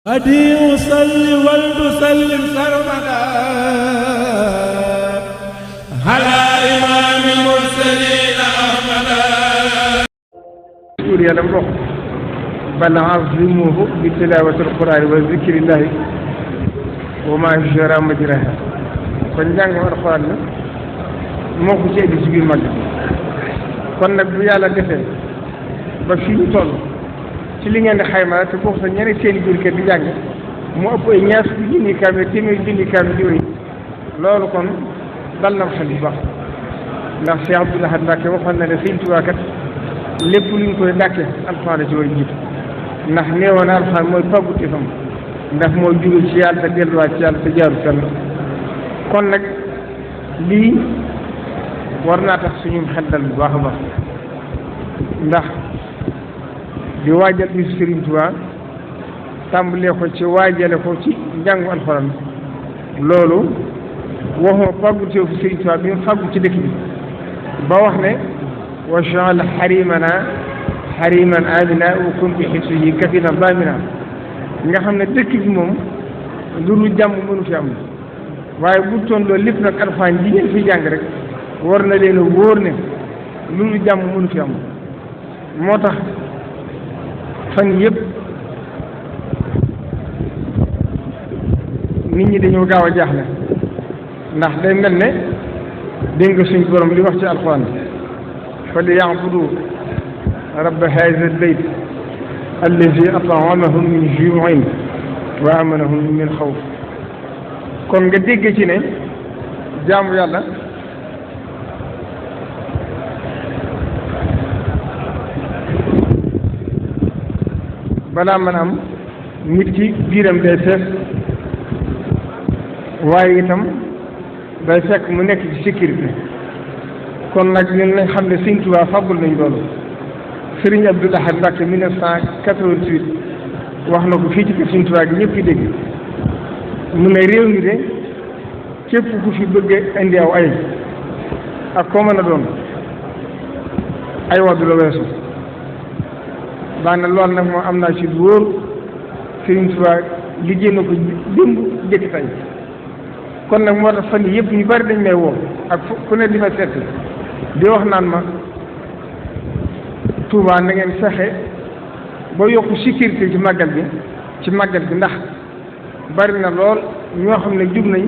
أدي أصلي ولتسلم سرمدا على إمام المرسلين أحمدا. يا لم بل عظموه بتلاوة القرآن وذكر الله وما يجرى مجراها. kon njàng alxuraan la moo ko ci indi ci biir mag kon nag bu yàlla defee ba fii ñu toll ci li ngeen di xayma te bokk sa ñeneen seen biir kër di jàng mu ëpp ay ñaar fukki junni kaamil téeméeri junni kaamil yooyu loolu kon dal na xel bu baax ndax Cheikh Abdoul Ahad Mbacké waxoon na ne Sëñ Tuubaa kat lépp lu ñu koy dàkke alxuraan la ci war a jiitu ndax neewoon na alxuraan mooy pàgguteefam ndax mooy jóge ci yàlla te delluwaat ci yàlla te jaaru fenn kon nag lii war naa tax suñu xel dal bu baax a baax ndax di waajal bisu Sëriñ Tuubaa tàmbalee ko ci waajale ko ci njàngu alxuraan loolu waxuma fàgguteefu Sëriñ Tuubaa bi mu fàggu ci dëkk bi ba wax ne wa jaal xarimana xariman amina wa kun bi xifsihi kafilan damina nga xam ne dëkk bi moom lu jàmm mënu fi am waaye bu toon loolu lépp nag alxuraan ji ngeen fi jàng rek war na leen a wóor ne lu jàmm mënu fi am moo tax fan yëpp nit ñi dañoo gaaw a jaaxle ndax day mel ne dégg nga suñ borom li wax ci alxuraan fal ya'budu rabba haazal bayt allazi at'amahum min juu'in wa aamanahum min xawf kon nga dégg ci ne jaamu yàlla balaa mën a am nit ki biiram day fees waaye itam day fekk mu nekk ci sécurité kon nag ñun nañ xam ne Sëñ Tuubaa fàggul nañ loolu Sëriñ Abdoul Ahad Mbacké 1988 wax na ko fii ci kër Sëñ Tuubaa gi ñëpp dégg mu ne réew mi de képp ku fi bëgg indi aw ay ak koo mën a doon ay wax du la weesu daane loolu nag moom am naa ci wóor Sëriñ Tuubaa liggéey na ko démb jëkk tey kon nag moo tax fan yii yëpp ñu bari dañ may woo ak ku ne di ma seet di wax naan ma Touba na ngeen fexe ba yokk sécurité ci màggal bi ndax bari na lool ñoo xam ne jug nañ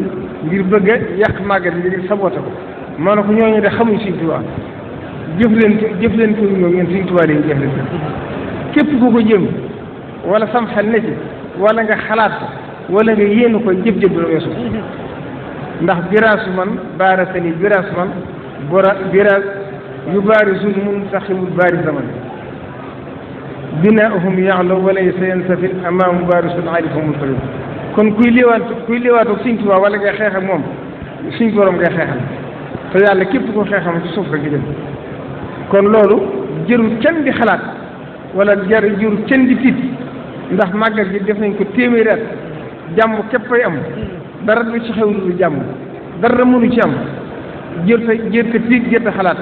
ngir bëgg a yàq màggal bi ngir saboté ko moo ne ko ñooñu de xamuñ Sëñ Tuubaa jëf leen ko ñoom ngeen Sëñ Tuubaa dañuy jëf leen képp ku ko jëm wala sam xel ne ci wala nga xalaat ko wala nga yéene ko jëf-jëf la weesu ndax biraasu man baarasani biraasu man biraas yu baarisul muntaximul baari zaman binaahum yaxlaw wala sayansafil amaamu baarisul aarifa muntaxim kon kuy liwaatu Sëñ Tuubaa wala ngay xeex ak moom suñ borom ngay xeexal te yàlla képp ko xeexam ci suuf rek nga jëm kon loolu jërul kenn di xalaat wala jërul kenn di tiit ndax màggal gi def nañ ko téeméeri at jàmm képpay am dara du ci xew lu jàmm dara mënu ci am jër ka tiit jër ta xalaat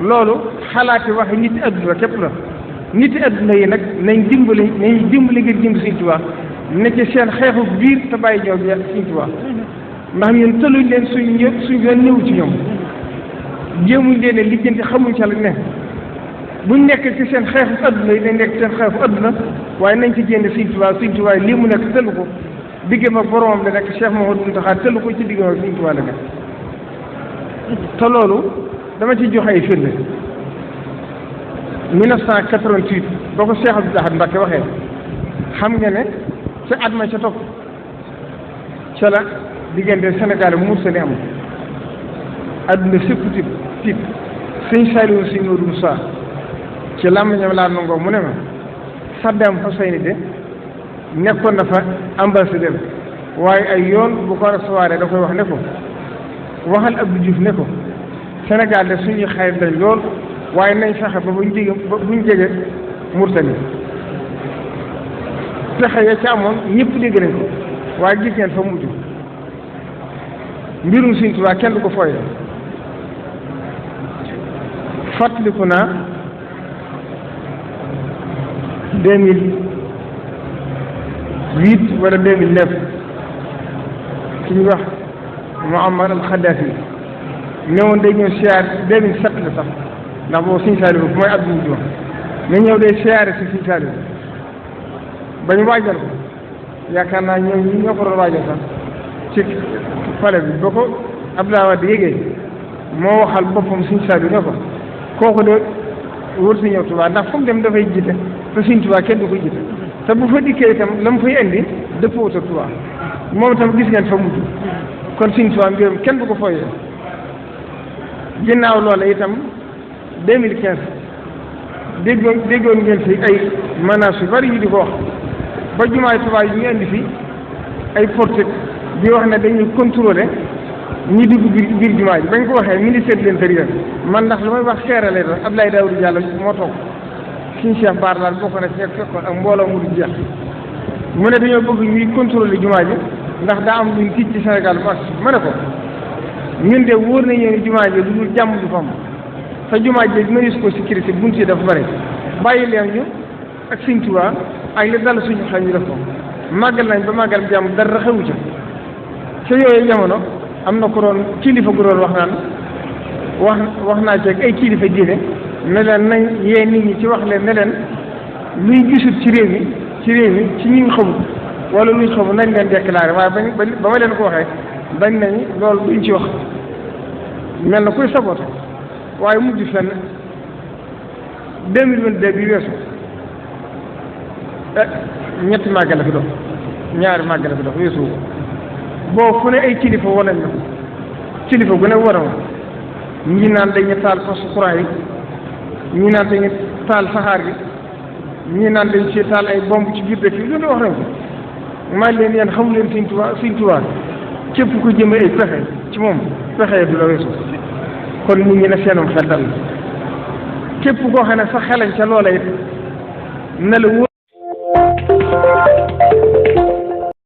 loolu xalaati wax nit adduna képp la nit adduna yi nag nañ dimbali ngir jëm Sëñ Tuubaa ne ci seen xeexu biir te bàyyi ñëw bi Sëñ Tuubaa ndax ñun tëluñ leen suñ yoon ñëw ci ñoom jéemuñ leen ne lijjanti xamuñ ca la ne buñ nekk ci seen xeexu adduna yi dañ nekk seen xeexu adduna waaye nañ ci génne Sëñ Tuubaa lii mu nekk tëlu ko diggam ak boromam la nekk Cheikh Mouhamadou Mountakha tëlu ko ci diggam ak Sëñ Tuubaa la nekk te loolu dama ci joxe ay firnde 1988 boo ko Cheikh Abdoul Ahad Mbacké waxee xam nga ne ca at ma ca topp ca la diggante Sénégal mu Mauritanie am adduna sëpp tiit sëñ Saliou Sëñ Modou Moussa ci làmmiñam laa nangoo mu ne ma Saddam Hussein de nekkoon na fa ambassadeur waaye ay yoon bu ko recevoir da koy wax ne ko waxal Abdou Diouf ne ko Sénégal de suñuy xarit lañ lool waaye nañ fexe ba buñ jege Mauritanie pexe ya ca amoon ñëpp dégg nañ ko waaye gis ngeen fa mujj mbirum Sëñ Tuubaa kenn du ko fooy fàttaliku naa 2000 2008 wala 2009 ki ñuy wax Muammar al Khadafi ñëwoon day ñëw siyaar 2007 la sax ndax boobu Sëñ Saaliw bu mooy at bu mujj wax nga ñëw day siyaare si Sëñ Saaliw ba ñu waajal ko yaakaar naa ñoom ñoo ko doon waajal sax ci pale bi ba ko Abdoulaye Wade yégee moo waxal boppam Sëñ Saaliw ne ko kooku de wër si ñëw Tuubaa ndax fu mu dem dafay jiite te Sëñ Tuubaa kenn du ko jiite te bu fa dikkee itam la mu fay indi dëppoo ak Tuubaa moom itam gis ngeen fa mujj kon Sëñ Tuubaa mbiram kenn du ko fooyee ginnaaw loola itam 2015 déggoon ngeen fi ay menaces yu bari yu di ko wax ba jumaay Tuubaa yi ñu indi fi ay porte di wax ne dañuy contrôler ñi dugg biir jumaa ji bañ ko waxee ministère de l'intérieur man ndax lu may wax xeerale doon Abdoulaye Daouda Diallo moo toog suñu Cheikh Bara daal bokk na ci fekkoon ak mbooloo mu du jeex mu ne dañoo bëgg ñuy contrôler jumaa ji ndax daa am luñ tiit ci Sénégal bu agsi ma ne ko ñun de wóor nañu ne jumaa ji lu dul jàmm du fam te jumaa ji mënees ko sécurité buntu yi dafa bëri bàyyi leen ñu ak Sëñ Tuubaa ak li dal suñu xel ñu def ko màggal nañ ba màggal jàmm dara xewu ca yooyu jamono am na ko doon kilifa gu doon wax naan wax naa ci ay kilifa diine ne leen nañ yee nit ñi ci wax leen ne leen luy gisul ci réew mi ci ñi xamul wala luñ xamul nañ leen déclaré waaye ba ma leen ko waxee dañ nañ loolu duñ ci wax mel na kuy saboté waaye mujj fenn 2022 bi weesu ñetti màggal la fi dox ñaari màggal la fi dox weesu boo fu ne ay kilifa wane na kilifa gu ne wane ñi naan dañu taal poste courant yi ñi naan dañu taal saxaar gi ñi naan dañu ci taal ay bomb ci biir dëkk yi loolu wax nañ ko maa leen yéen xamu leen Sëñ Tuubaa képp ku jëme ay pexe ci moom pexe du la weesu kon nit ñi ne seenum xel dal képp koo xam ne sa xelañ ca loola it na la wóor